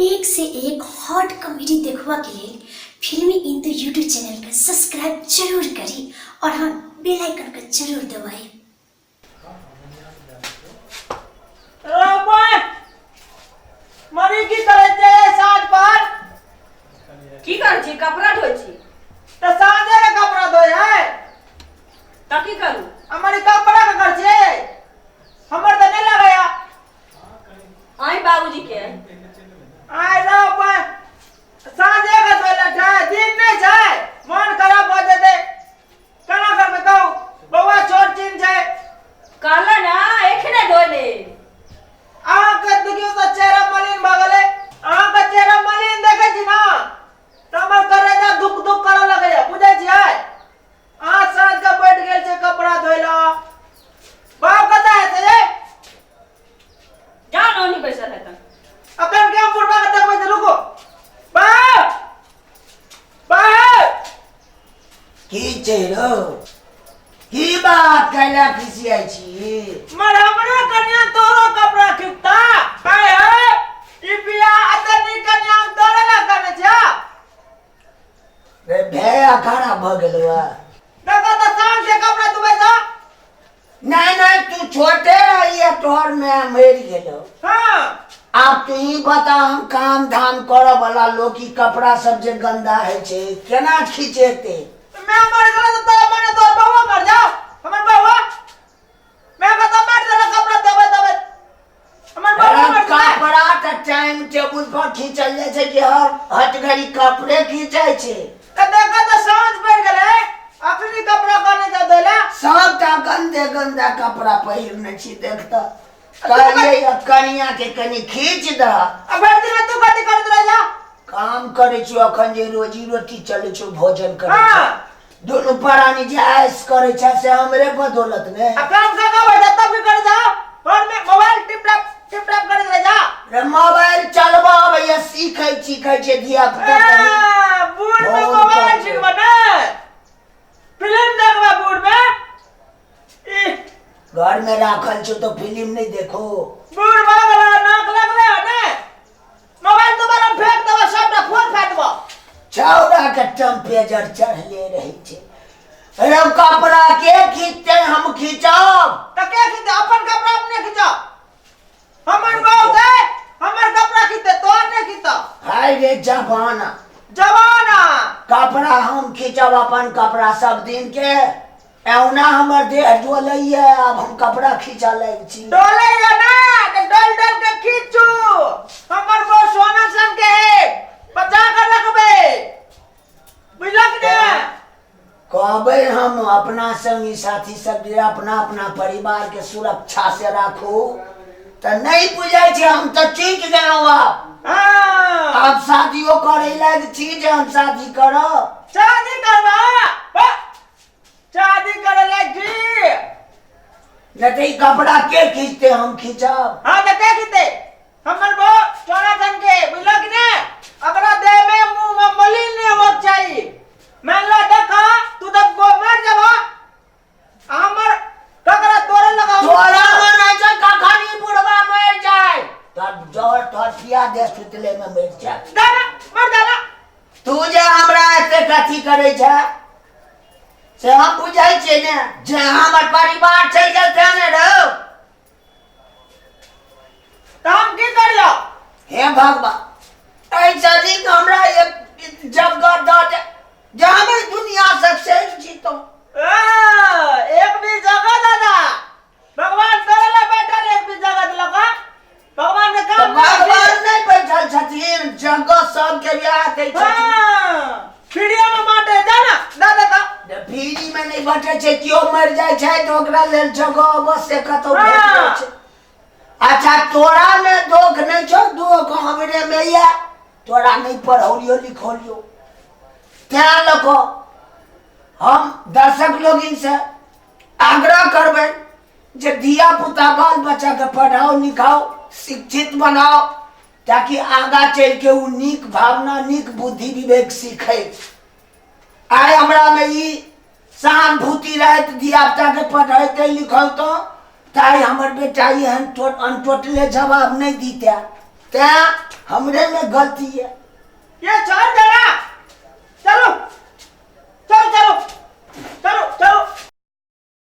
एक से एक hot comedy देखबा के लेल फिल्मी इंदु यूट्यूब चैनल के सब्सक्राइब जरूर करी और हाँ, बेल आइकन के जरूर दबाई। मरी की करै छै साँझ पर? की करै छी? कपड़ा धोइ छी। तऽ साँझे के कपड़ा धोइ है? तऽ की करू? हमर ई कपड़ा के कर छै, हमर तऽ नहि लगैया। आइ बाबूजी के आइ रह, साँझे के धोइ लए छै, दिन नहि छै। मन खराब भऽ जेतै, केना करबै कहू? बौआ छोट चिन छै। कहला ना एखने धो ले। अहाँके देखियौ तऽ चेहरा मलिन भऽ गेलै। अहाँके चेहरा मलिन देखै छी ने तऽ हमर करेजा धुक धुक करऽ लगैया, बुझै छियै? अहाँ साँझ के बैठ गेल छै कपड़ा धोइ लए। बाप कतऽ हेतै यै? जाओ नौनी बैसल हेतन। अखन के हम बुढ़बा के देखबै छै, रुकू। बाप, बाप! की छै रौ? की बात कैला खिसियाइ छी? मर हमरो कनिया तोरो कपड़ा खिचता आय है? ई बियाह अते नीक कनिया हम तोरे ला करने छिया। रे भे अखाड़ा भऽ गेलौ आ। देखो तऽ साँझ के कपड़ा धोबै छ। नहीं नहीं, तू छोटे रही तोहर मैं मरि गेलो। आब तू ही बता, हम काम धाम करऽ वाला लोग ई कपड़ा सब जे गंदा होइ छै केना खींचेते? मैं मर गेलो तऽ तोरा मने तोर बउआ मर जाओ। हमर बउआ मैं कतऽ मार देलक कपड़ा धोबै धोबै? हमर बउआ मर जाए। कपड़ा तऽ टाइम टेबुल पर खींचल जाइ छै कि हर हट घड़ी कपड़े खींचै छै? तऽ देखो तऽ साँझ पड़ि गेलै, अखनी कपड़ा कने जा धोइला। सबटा गंदे गंदा कपड़ा पहिरने छी। देख तऽ, कहलियै कनिया के कनि खींच दह। आ भरि दिन तू कथी करैत रह जा? काम करै छी अखन जे रोजी रोटी चलै छौ, भोजन करै छै। दुनू प्राणी जे ऐश करै छै से हमरे बदौलत ने। आ काम का का भरि तब की करे जा? फोन में mobile tip top tip top करैत रह जा। रे मोबाइल चलबऽ अबैया, सीखै सीखै छै धिया पुता। ए, बूढ़ में फोन मोबाइल पर। सीखबा ने, फिल्म देखबा बूढ़ में ई? घर में राखल छौ तो फिल्म नहीं देखो। बूढ़ भऽ गेला, नाक लगले है ने। मोबाइल दोबारा फेंक देबा, सबटा फोन फाड़ि देबा। छौड़ा के टेम्परेचर चढ़ले रहै छै। रे कपड़ा के खींचते? हम खींचब? तऽ के खींचते? अपन कपड़ा अपने खींचब। हमर बाप छै, हमर कपड़ा खींचते, तोहर नहि खींचतौ। हाय रे जमाना। जमाना। कपड़ा हम खींचब अपन कपड़ा सब दिन के? एहुना हमर देह डोलैया, आब हम कपड़ा खींचऽ लागि छी। डोलैया ना तऽ डोल डोल के खींचू। हमर बो सोना सन के है, बचा के रखबै, बुझलक ने? कहबै हम अपना संगी साथी सब जे अपना अपना परिवार के सुरक्षा से राखू, तऽ नहि बुझै छै। हम तऽ चूकि गेलहुँ आब। आब शादियो करै लागि छी जे हम शादी करब। शादी करबा? बा, शादी करे लागि छी? नहि तऽ ई कपड़ा के खींचते? हम खींचब? हाँ, तऽ के खींचते? हमर बो सोना सन के, बुझलक ने? अकरा देह में मुंह में मलिन नहीं होबक चाही। मान लो देखा, तू तऽ मर जबा, हमर ककरा तोरे लगा। तोरा मन है छै कखनी बुढ़वा मरि जाय तब जर तोर ठिया दे, सुतले में मरि जाय। दादा मर दादा। तू जे हमरा एतेक अथी करै छै से हम बुझै छियै ने, जे हमर परिवार चलि गेल तें ने रौ। तऽ हम की करियो? हे भगवान, एहिसँ नीक हमरा एक जगह दऽ दे जे हम एहि दुनिया से सड़ि जीतौं। ए, एक भी जगह दादा भगवान तोरे ला बैठल, एक भी जगह देलक हँ? भगवान के तऽ काम नहि छै। भगवान नहि बैठल छथिन, जगह सबके बियाह दै छथिन। हाँ, फ्रीए में बांटे जा ना दादा का। जे फ्री में नहि बचै छै, केओ मरि जाइ छै तऽ ओकरा लेल जगह अवश्य कतौ भेट जाइ छै। अच्छा, तोरा मे दोख नहि छौ, दोख हमरे मे ये। तोरा नहि पढ़ौलियो लिखौलियो, तें लऽ कऽ हम दर्शक लोगिन से आग्रह करबै जे धिया पुता बाल बच्चाके पढ़ाओ लिखाओ, शिक्षित बनाओ, ताकि आगाँ चलि के ओ नीक भावना, नीक बुद्धि विवेक सीखै। आइ हमरामे ई सहानुभूति रहैत धिया पुताके पढ़ैते लिखौतहुँ तऽ आइ हमर बेटा एहन अनटोटले जवाब नहि दितै। तैँ हमरे में गलती है। ये छोड़ जरा।